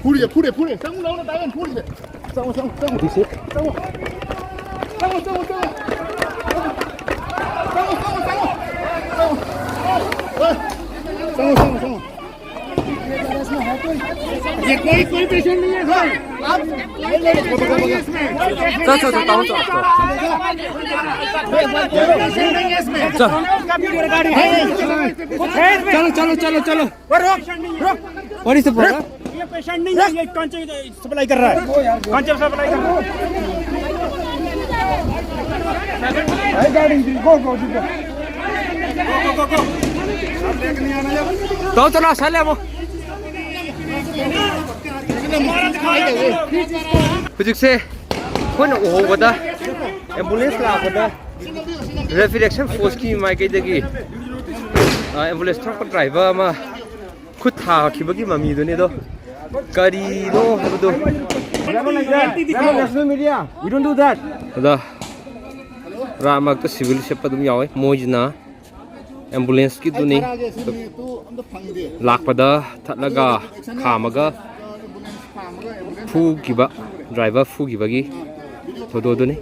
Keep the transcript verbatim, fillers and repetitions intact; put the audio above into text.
ꯐꯨꯔꯤꯁꯦ, ꯐꯨꯔꯦ, ꯐꯨꯔꯦ꯫ ꯆꯪꯉꯨ ꯂꯥꯎꯅ ꯇꯥꯏꯕꯪ ꯐꯨꯔꯤꯁꯦ꯫ ꯆꯪꯉꯣ, ꯆꯪꯉꯣ, ꯆꯪꯉꯣ꯫ ꯆꯪꯉꯣ, ꯆꯪꯉꯣ, ꯆꯪꯉꯣ꯫ ꯆꯪꯉꯣ, ꯆꯪꯉꯣ, ꯆꯪꯉꯣ꯫ ꯆꯪꯉꯣ, ꯆꯪꯉꯣ, ꯆꯪꯉꯣ꯫ ये कोई, कोई पेशेंट नहीं है सर। आप, कोई पेशेंट नहीं है इसमें। चल, चल, चल, चल, चल। कोई पेशेंट नहीं है इसमें। चल। चलो, चलो, चलो, चलो। और रोक, रोक। What is the problem? ये पेशेंट नहीं है, ये कौन से सप्लाई कर रहा है? कौन से सप्लाई कर रहा है? ꯇꯧ ꯆꯠꯂꯣ, ꯁꯥꯏ ꯂꯩꯔꯝꯃꯣ꯫ ꯍꯧꯖꯤꯛꯁꯦ ꯑꯩꯈꯣꯏꯅ ꯎꯍꯧꯕꯗ ꯑꯦꯝꯕꯨꯂꯦꯟꯁ ꯂꯥꯛꯄꯗ ꯔꯦꯐ꯭ꯔꯤ ꯑꯦꯛꯁꯟ ꯐꯣꯔꯁꯀꯤ ꯃꯥꯏꯀꯩꯗꯒꯤ, ꯑ, ꯑꯦꯝꯕꯨꯂꯦꯟꯁ ꯊꯧꯔꯛꯄ ꯗ꯭ꯔꯥꯏꯚꯔ ꯑꯃ ꯈꯨꯠ ꯊꯥꯈꯤꯕꯒꯤ ꯃꯃꯤꯗꯨꯅꯤ꯫ ꯑꯗꯣ ꯀꯔꯤꯅꯣ ꯍꯥꯏꯕꯗꯣ꯫ We don't do that. ꯑꯗ ꯔꯥ ꯃꯔꯛꯇ ꯁꯤꯚꯤꯜ ꯁꯦꯠꯄ ꯑꯗꯨꯝ ꯌꯥꯎꯋꯦ꯫ ꯃꯣꯏꯁꯤꯅ ꯑꯦꯝꯕꯨꯂꯦꯟꯁꯀꯤꯗꯨꯅꯤ꯫ ꯂꯥꯛꯄꯗ ꯊꯠꯂꯒ ꯈꯥꯝꯃꯒ ꯐꯨꯈꯤꯕ, ꯗ꯭ꯔꯥꯏꯚꯔ ꯐꯨꯈꯤꯕꯒꯤ ꯊꯧꯗꯣꯛꯗꯨꯅꯤ꯫